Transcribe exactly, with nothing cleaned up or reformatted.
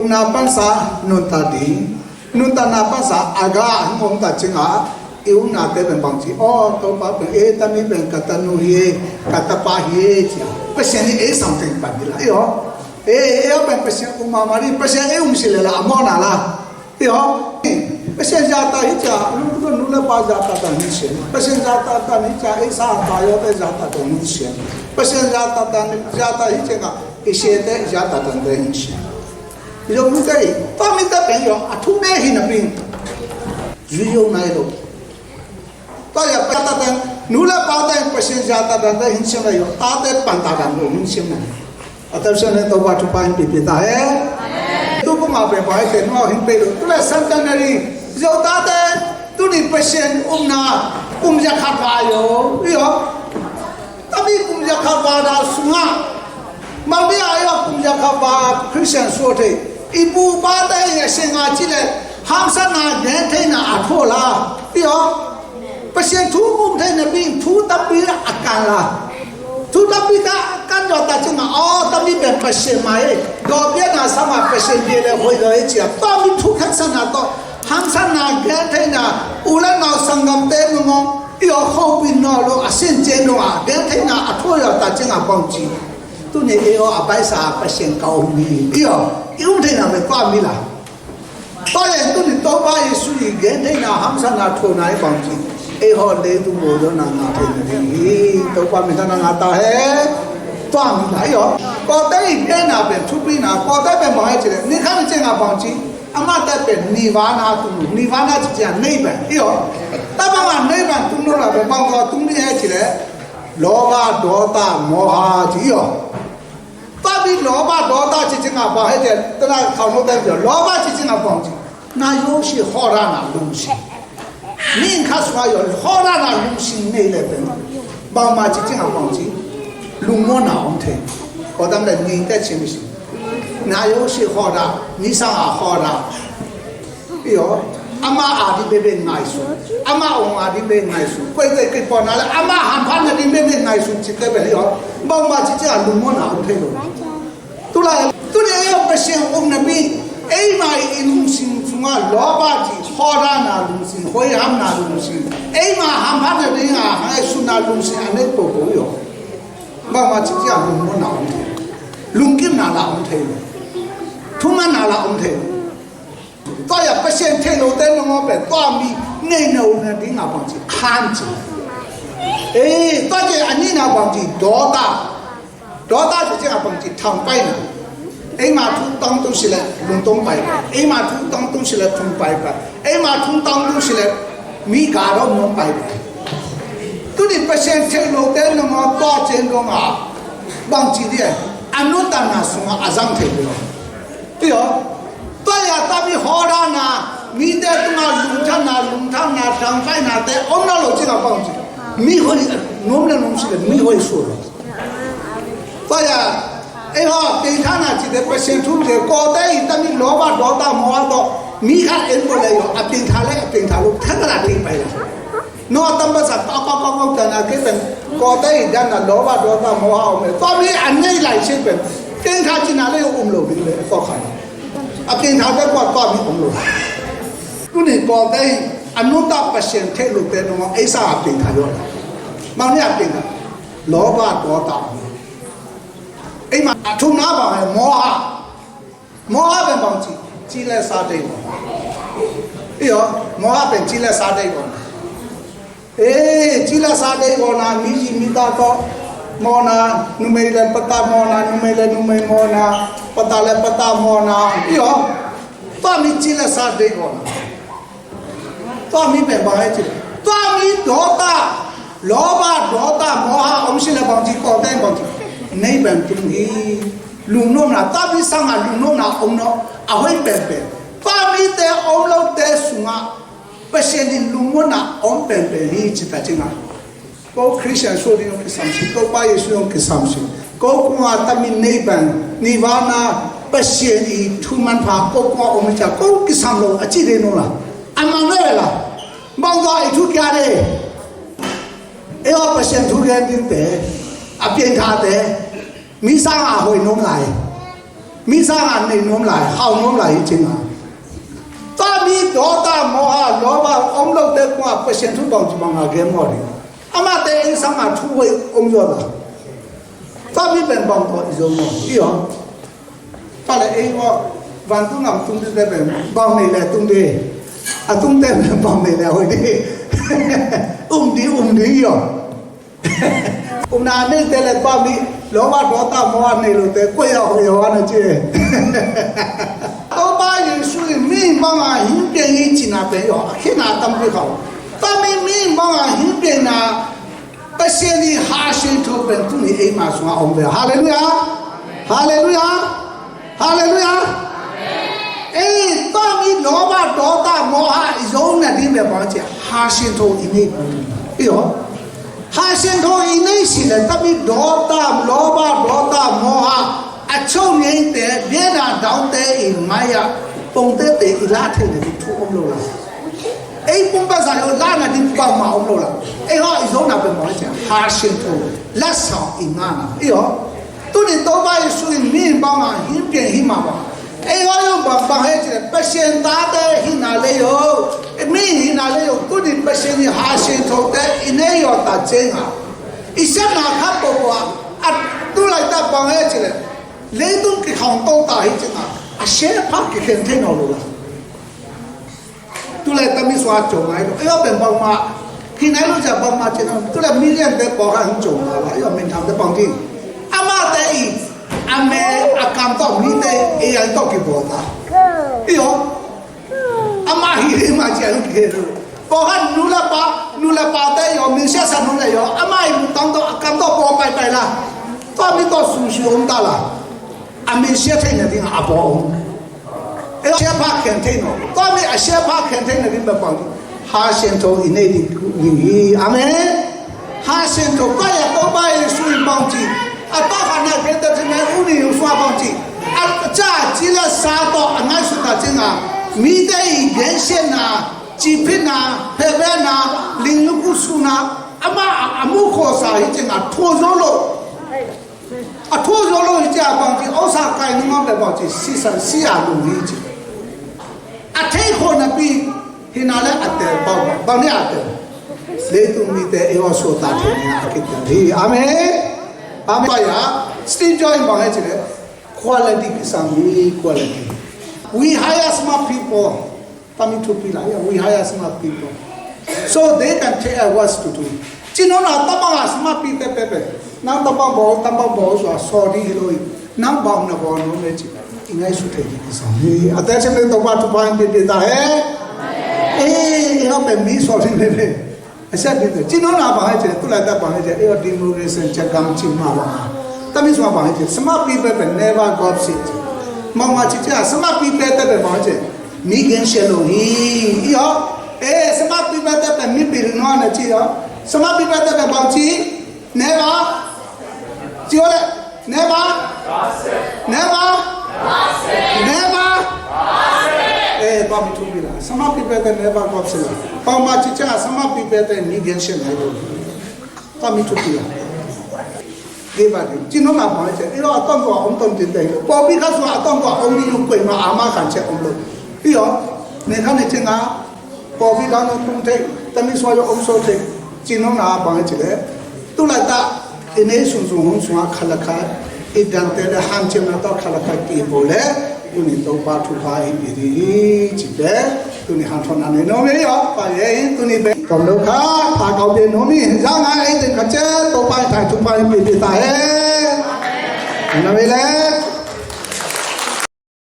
Upna pansa nuntak ding, nuntakna pansa a ga hong om ta ciangin, i upnate pen bangci, aw, Topa pen, e, tami pen ka tanu hi e, ka tapa hi e, ci a, Pasian in ei sang teng pan ding la, i aw. E, e, e, pen Pasian um mahmah ding, Pasian ei um si le la, a mawhna la. I aw. Pasian zahtak hi ci a, nu, nu, nu le pa zahtak dan hi ci a. Pasian zahtak dan hi ci a, ei sa a ta yawte zahtak dan hi ci a. Pasian zahtak dan, zahtak hi ci a, i siate zahtak dan te hi ci a. Zong nu te, tua mi te pen yo, a thu ne hi na ping. Zui yo nai lo. Tua ya pa ta teng, nu le pa teng Pasian zahtak dan te hin siam la yo, tate pan ta dan lo hin siam na. A tau siam le Topa thupha hin pipi ta he. Tu kum a pe pa he te nu a hin pe lo. Tu le centenary, yo tate, tuni Pasian umna, kum ya khat va yo, yo. Tami kum ya khat va da sunga. Mangbi a yo kum ya khat va Christian suak thei. I pu pa te i a seng a ci le, hamsatna gentheihna a tho la. Yo. Pasian thu um theihna ding thu tampi a kan la. Thu tampi ka kan dawh ta ciangin, aw, tami pen Pasian mah hi. Dawh piakna sang a Pasian pia le hoih lo hi ci a. Tami thu khatsakna tawh, hamsatna gentheihna, u le nau sanggamte nungawng, i aw khopin naw lo, a sin cie naw a, gentheihna a thuai dawh ta ciangin bangci. Tuni i aw a baisa a Pasian ka um hi. I aw, i um theihna pen tua mi la. Tua leh tuni Topa Jesu i gentheihna hamsatna thuakna i bangci, ei haw leitung bawlna ngah theihna ding hi. Topa min thang ngah ta hen. Tua mi la i aw. Kawlte i genna pen thupina, kawlte pen bang hi ci leh, ni khat ni ciang a bangci, amahte pen nirvana tung, nirvana ci ciang nei pen i aw. Tua bang a nei pen tung lo la pen bang tua tung ding hi ci leh, lobha, dotha, moha ci i aw. Tua mi lobha dotha ci ciang a bang hi ci leh, tua na khau no pen ci lobha ci ciang a bangci, 那有些好的那东西. 你看说有好的那东西 nei le pen, bangmah ci ciang a bangci, lungmuanna om thei. Kawlgam le ni te ci mi si. 那有些好的, ni sang a 好的. I aw, amah a ding bekbek ngaihsun, amah ong a ding bekbek ngaihsun, koikoi kipawlna le amah hamphatna ding bekbek ngaihsun cihte pen i aw, bangmah ci ciang a lungmuanna om thei lo. Tu lai, tuni ei aw Pasian umna mi, eima i lungsim sungah lobha ci, hawlna lungsim, hoihamna lungsim, eima hamphatna ding a ngaihsutna lungsim a nei popo i aw, bangmah ci ciang a lungmuanna om thei, lungkimna la om thei lo, thumanna la om thei lo. Tua ya Pasian theih lote nangawn pen tua mi nei lo na ding a bangci, khan ci. Eh, tua ci a nihna bangci, dotha. Dotha ci ciang a bangci, thangpaihna. Eima thu tangtung sileh lungtong paipai. Eima thu tangtung sileh thung paipai. Eima thu tangtung sileh mi ga dawh nuam paipai. Tuni Pasian theih lote nangawn tua ciang dong a bangci dih a, a nuntakna sungah a zang thei dih lo. Tio, tua ya tami hawlna, mite tungah lungthanna, lungthanna, thangpaihnate om na lo cih a bang cih. Mi hoih, nuam le nuam si le mi hoih suak lo. Tua ya, ei haw, tengthana cihte Pasian thu te, kawlte i tami lobha dotha moha tawh, mi khat en bo le yo, a tengtha le, a tengtha lo, thakala teng pai la. No a tam basa, kau, kau, kau, kau, tana kei pen, kawlte i dan na lobha dotha moha om e. Tua mi a nei lai cih pen, tengtha cihna le um lo ding le, tua khan. A tengtha te kua tua mi om lo. Tuni kawlte i, a nuntak Pasian theih lote nungah, ei sa a tengtha yo. Mang ni a tengtha. Lobha dotha om. Eima, a thumna bang e, moha. Moha pen bang ci, ci le sa deih mawhna. Io, moha pen ci le sa deih mawhna. Eh, ci le sa deih mawhna, mi zi mi ta tawh mawhna, numei le pata mawhna, numei le numei mawhna, pata le pata mawhna. Io, tua mi ci le sa deih mawhna. Tua mi pen bang e ci. Tua mi dotha, lobha dotha moha om si le bang ci, kawlte bang ci. Nei pen tung hi. Lungnuamna, tua mi sangah lungnuamna om no, a hoih penpen. Tua mite om lote sungah, Pasian in lungmuanna om penpen hi ci ta cingah. Ko Khristian suak ding hong kisam sin, Topa Jesu hong kisam sin. Ko kungah tami nei pen, nirvana, Pasian i thu manpha, ko kungah om hi cia, ko kisam lo, a ci ding nung la. A mang le la. Bang tua i thu kia de. E aw Pasian thu gen dingte, a piangthate, mi sang a hoih nung lai. Mi sang a nei nuam lai, hau nuam lai hi cin a. Tua mi dawta mawha lawma om lote kungah Pasian thu bang ci bang a gen maw ding. Amate ei sang a thu hoih om zaw la. Tua mi pen bang tawh i zo maw i aw. Tua le ei maw vantung lam tung dite pen bang nei le tung di. A tungte pen bang nei le hoih di. Um di um di i aw. Upna neite le pa mi lawma dawta mawha nei lote koi a hoih a na ci. Topa Jesu in mi banga hing piang hi cina pe yo a khina tampi khau. Pa mi mi banga hing piangna Pasian i ha siangtho pen tuni ei ma sunga om ve. Halleluiah. Halleluiah. Halleluiah. Ei, tua mi lawma dawta mawha i zo nading bia bang ci ha siangtho i nei pu i aw. Ha siangtho i nei si le tua mi dawta lawma dawta mawha a cho neite biana daute i mai-ah pongtete i la thei nading thu om lo la. Ei pumpa sa yo la nading bangma om lo la. Ei haw i zo na bia bang ci ha siangtho la sa i ngana i aw. Tuni Topa Jesu in mi banga hing piang hi mah bang. Ei haw yo bang bang he ci le Pasian tate hina le yo. Mi hina le yo tuni Pasian i ha siangthote i nei yo ta cenga. I siamna khat pawpaw a tulai ta bang he ci le leitung kikhawng to ta hi cinga. A sia pha kikhen thei naw lo la. Tulai tami sua cong ai lo. Ei aw pen bangma hina lo cia bangma cina. Tulai million te pawh kha hing cong la la. Ei aw minthang te bang ding. Amate i a me a kam tawh mite ei ai tawh kibawl ta. I aw. Ama hi hi ma cia hi khe lo. Pawh kha nu le pa nu le pa te i aw minsia sa nu le i aw ama i mutang tawh a kam tawh bawl paipai la. Tua mi tawh sungsi om ta la. A minsia thei nading a bawl om. Ei aw sia pha khen thei naw. Tua mi a sia pha khen thei nading bia bang ding. Ha siangtho i nei ding hi. Amen. Ha siangtho kua ya Topa Jesu in bang ci. A tawh kha na gen ta ci na uni yu sua bang ci. A ca ci le sa tawh a ngaihsut ta ci nga. Mite i gensiatna, cihpitna, phehbetna, lingluku suna ama a mukhawsa hi ci nga thu zo lo. A thu zo lo hi cia bang ci awsa kai nungam le bang ci sisan si a lung hi ci. A thei kho napi hina le a tel bang bang ni a tel. Leitung mite ei aw suata thei ni a kitel hi. Amen. Amen. Baya Steve Joy bang he ci le quality kisam hi quality. We hire smart people. Tami thupi la ya we hire smart people so they can tell us what to do. Ci nona tabang a smart people pepe. Nang tabang bawl tabang bawl sua sawdi hi lo hi. Nang bang na bawl no me ci. I ngaihsut thei ding kisam hi. A tel cia pen Topa thupha in pipi ta he. Ei i hau pen mi sawdi pepe. A sia ding te ci nona bang he ci tulai ta bang he ci ei aw democracy cia gam ci ma bang a. Tami sua bang he ci smart people pen never gossip ci. Mama ci cia smart people te pen bang he ci. Mi gensia lo hi i aw. E smart people te pen mi pil no na ci aw. Smart people te pen bang ci. Never. Ci aw le. Never. Never. Never. E bang mi thupi la smart people te never gossip la. Bang ma ci cia smart people te mi gensia nai lo. Bang mi thupi la. Dei ba dei ci nona bang he ci i lo a ton ko a om ton tin dei lo pawlpi kha sua a ton ko a om ni yung kuai ma a ma khan cia om lo. I aw ne khan ne ci nga. Pawlpi kha nong tung thei tami sua yo om so thei. Ci nona bang he ci le tulai ta i nei sung sung hong sung a khalakha i dante le ham ciam na ta khalakha ki bo le. Tuni Topa thupha in i ri hi ci pe. Tuni han thon ane no me yo pa ye in tuni pe. Tom lo kha pa kau pe no mi za nga ei ten kha ce Topa in thai thupha in i ri ta he. Na me le.